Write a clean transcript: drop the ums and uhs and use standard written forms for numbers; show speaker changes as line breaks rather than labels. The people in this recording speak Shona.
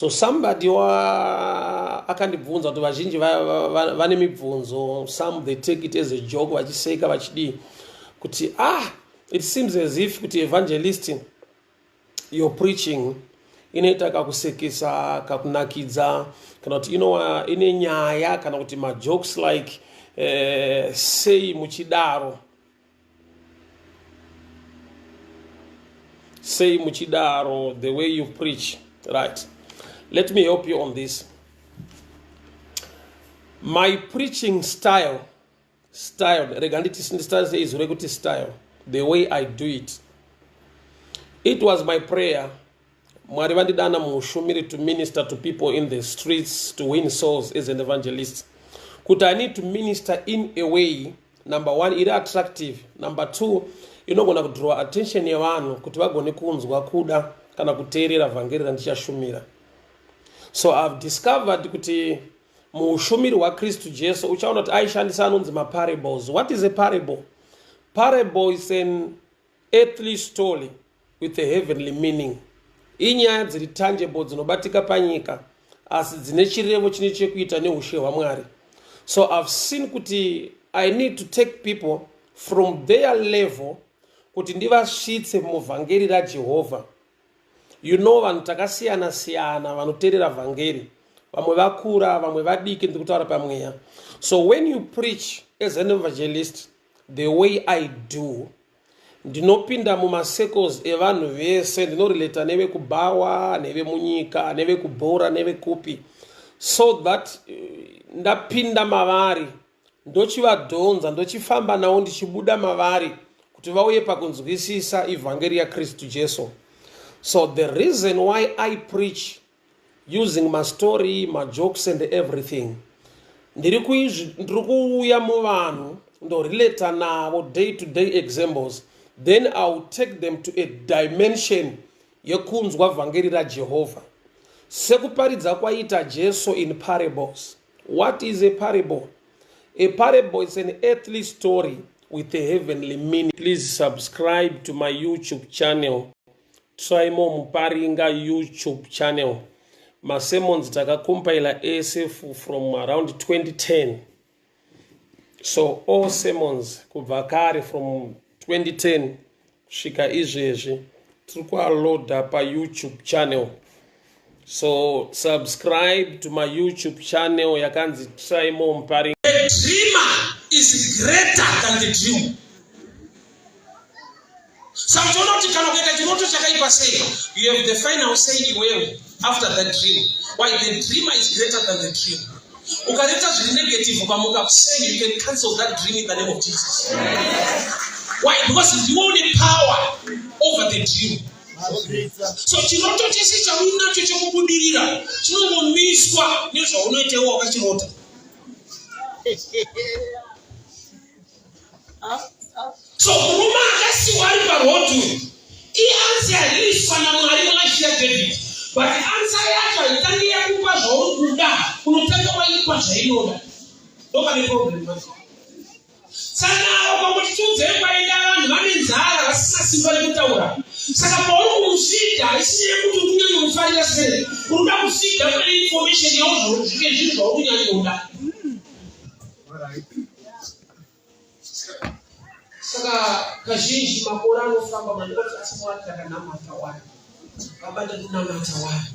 So somebody wa akandibvunza kuti vazhinji vane mibvunzo, some they take it as a joke vachiseka vachidii kuti ah, it seems as if kuti evangelist your preaching inoita kakusekesa, kakunakidza, kana kuti inowa ine nyaya kana kuti majokes like sei muchidaro. Sei muchidaro the way you preach. Right, let me help you on this. My preaching style, rega nditi ndishandise izwi rekuti style, the way I do it. It was my prayer, Mwari vandidana muushumiri to minister to people in the streets, to win souls as an evangelist, kuti I need to minister in a way, number one, iri attractive, number two, inogona kudraw attention yevanhu kuti vagone kunzwa kuda kana kuteerera vhangeri randichashumira. So I've discovered kuti muushumiri hwaKristu Jesu uchaona kuti aishandisa anonzi maparables. What is a parable? Parable is an earthly story with a heavenly meaning. Inyaya dziri tangible, dzinobatika panyika, asi dzine chirevo chine chekuita neushe hwaMwari. So I've seen kuti I need to take people from their level kuti ndivasvitse muvhangeri raJehovha. You know, vanhu takasiyana siyana vanoteerera vhangeri, vamwe vakura, vamwe vadiki, ndiri kutaura pamweya. So when you preach as an evangelist the way I do, ndinopinda mumacircles evanhu vese, ndinorelata nevekubhawa, nevemunyika, nevekubhora, nevekupi, so that ndapinda mavari, ndochivadhonza, ndochifamba navo, ndichibuda mavari kuti vauye pakunzwisisa ivhangeri yaKristu Jesu. So the reason why I preach using mastory, majokes and everything, ndiri kuuya muvanhu, ndorelata navo day to day examples, then I will take them to a dimension yekunzwa vhangeri raJehovha, sekuparidza kwaita Jesu in parables. What is a parable? A parable is an earthly story with a heavenly meaning. Please subscribe to my YouTube channel, Trimo Muparinga YouTube channel. Masermons takacompila ese from around 2010. So all sermons kubva kare from 2010 kusvika izvezvi tiri kualoada paYouTube channel. So subscribe to my YouTube channel yakanzi Trimo Muparinga.
The dreamer is greater than the dream. Saka uchiona kuti kana ukaita chiroto chakaipa sei, you have the final say iwewe after that dream. Why? The dreamer is greater than the dream. Ukarota zviri negative, ukamuka kuseni, you can cancel that dream in the name of Jesus. Why? Because ndiwe une power over the dream. So chiroto chese chauinacho chekubudirira chinongomiswa nezvaunoita iwe wakachirota. So murume akasiwa ari paroad, ianswer yaiiswa naMwari mulife yaDavid, but answer yacho haitangi yakupa zvauri kuda, unotanga waipa zvainoda. Ndopane problem manje. Saka ukangoti tiudzei kwaenda vanhu, vane nzara, vasina simba rekutaura. Saka pauri kumufeeda, haisi nyaya yekuti uri kunyanyomufarira sei, uri kuda kufeeda pane information yawo zvike zvinhu zvauri kunyanyoda. Saka kazhinji makore anofamba, mandikoti asi Mwari, takanamata wani, baba, ndakunamata wani.